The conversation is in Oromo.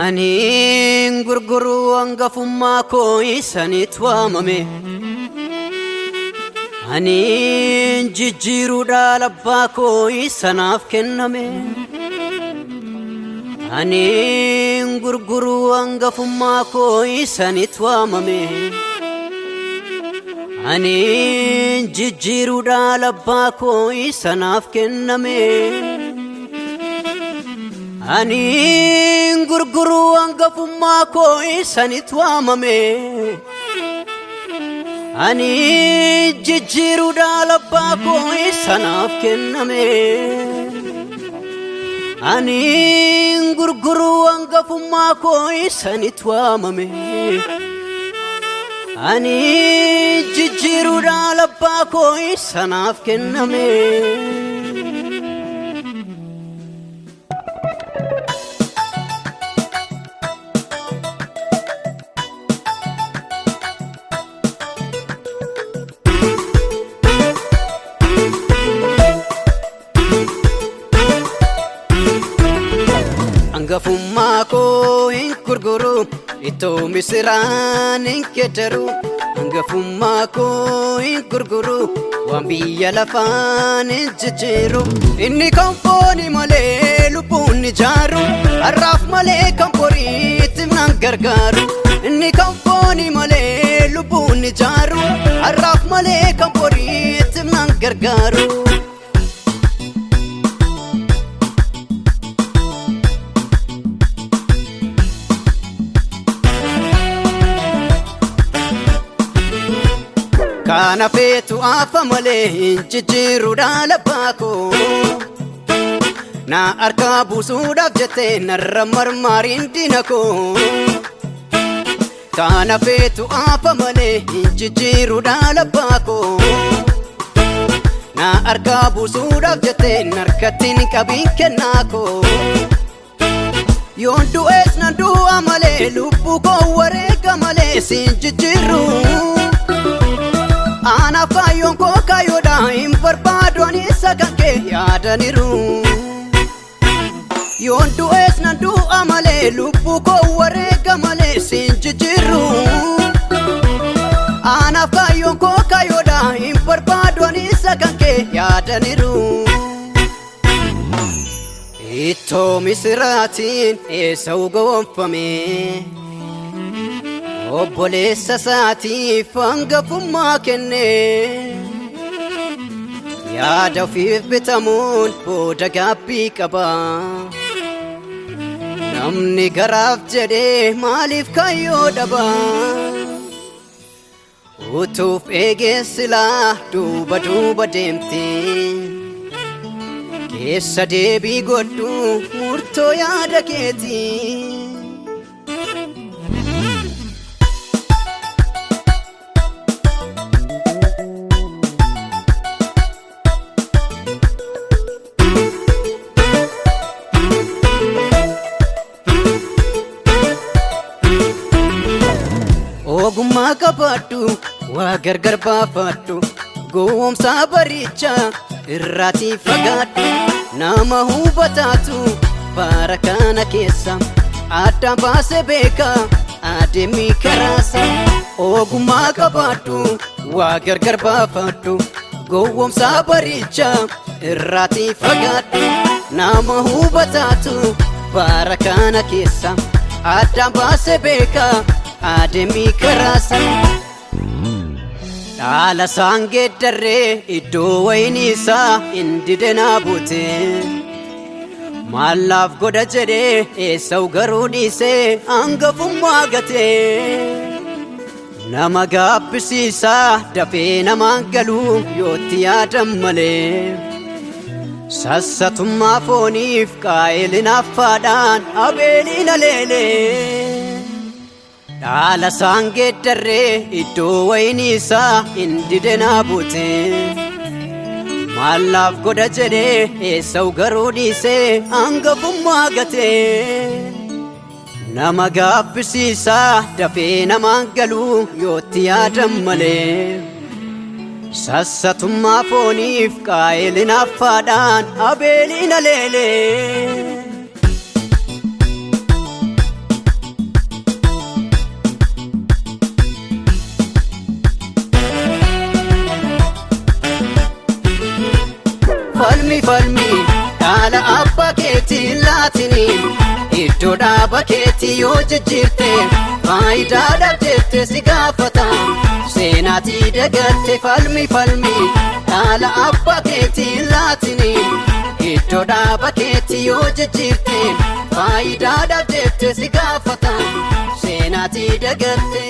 Ani gurguruu hangafummaa koo isanitti waamame. Ani jijjiiruu dhaala abbaa koo isanaaf kenname. Ani gurguruu hangafummaa koo isanitti waamame. Ani jijjiiruu dhaala abbaa koo isanaaf kenname. Ani gurguruu hangafummaa koo isanitti waamame. Ani jijjiiruu dhaala abbaa koo isanaaf kenname. Ani gurguruu hangafummaa koo isanitti waamame. Ani jijjiiruu dhaala abbaa koo isanaaf kenname. Hangafummaa koo hin gurguru, ittoo misiraan hin keddaru. Hangafummaa koo hin gurguru, waan biyya lafaan hin jijjiiru. Inni kan fooni malee lubbuun ni jaaru, har'aaf malee kan boriitti nan gargaaru. Inni kan fooni malee lubbuun ni jaaru, har'aaf malee kan boriitti nan gargaaru. Kana feetu afa malee hin jijjiiru dhaala abbaa koo. Na harkaa buusuudhaaf jettee narra marmaariin diina koo. Kana feetu afa malee hin jijjiiru dhaala abbaa koo. Na harkaa buusuudhaaf jettee narkattiin qabiin kennaa koo. Yoon du'ees nan du'a malee lubbuu koo wareega malee siin jijjiiru. Anaaf kaayyoon koo kaayyoodha hin barbaadu ani isa kan kee yaadaniiru. Yoon du'ees nan du'a malee lubbuu koo wareega malee siin jijjiiru. Anaaf kaayyoon koo kaayyoodha hin barbaadu ani isa kan kee yaadaniiru. Ittoo misiraatiin eessa'u gowwoomfame. Obboleessa isaatiif hangafummaa kenne. Yaada ofiif bitamuun booda gaabbii qaba. Namni garaaf jedhee maaliif kaayyoo dhaba? Utuuf eegee silaa duuba duuba deemti. Keessa deebii godhu murtoo yaada keetii. Ogummaa qabaadhu waa gargar baafadhu, gowwoomsaa baricha irraatii fagaadhu. Nama hubataatu bara kana keessa addaan baasee beeka adeemii karaasa. Ogummaa qabaadhu waa gargar baafadhu, gowwoomsaa baricha irraatii fagaadhu. Nama hubataatu bara kana keessa addaan baasee beeka adeemii karaasa. Dhaala isaan geeddarree iddoo wayinii isaa hin dide naa buute. Maallaaf godha jedhee eessa'u garuu dhiisee hangafummaa gatee. Nama gaabbisiisaa dafee namaan galuu yootti yaadan malee. Sassatummaa fooniif qaa'elin affaadhaan abeeliin aleelee. Dhaala isaan geeddarree iddoo wayinii isaa hin dide naa buute. Maallaaf godha jedhee eessa'u garuu dhiisee hangafummaa gatee. Nama gaabbisiisaa dafee namaan galuu yootti yaadan malee. Sassatummaa fooniif qaa'elin affaadhaan abeeliin aleelee. Falmi dhaala abbaa keetii laatini. Iddoo dhaaba keetii yoo jijjiirte, faayidaa dhabdeette si gaafata. Seenaatii dagatte. Falmi, falmi, dhaala abbaa keetii laatini. Iddoo dhaaba keetii yoo jijjiirte, faayidaa dhabdeette si gaafata. Seenaatii dagatte.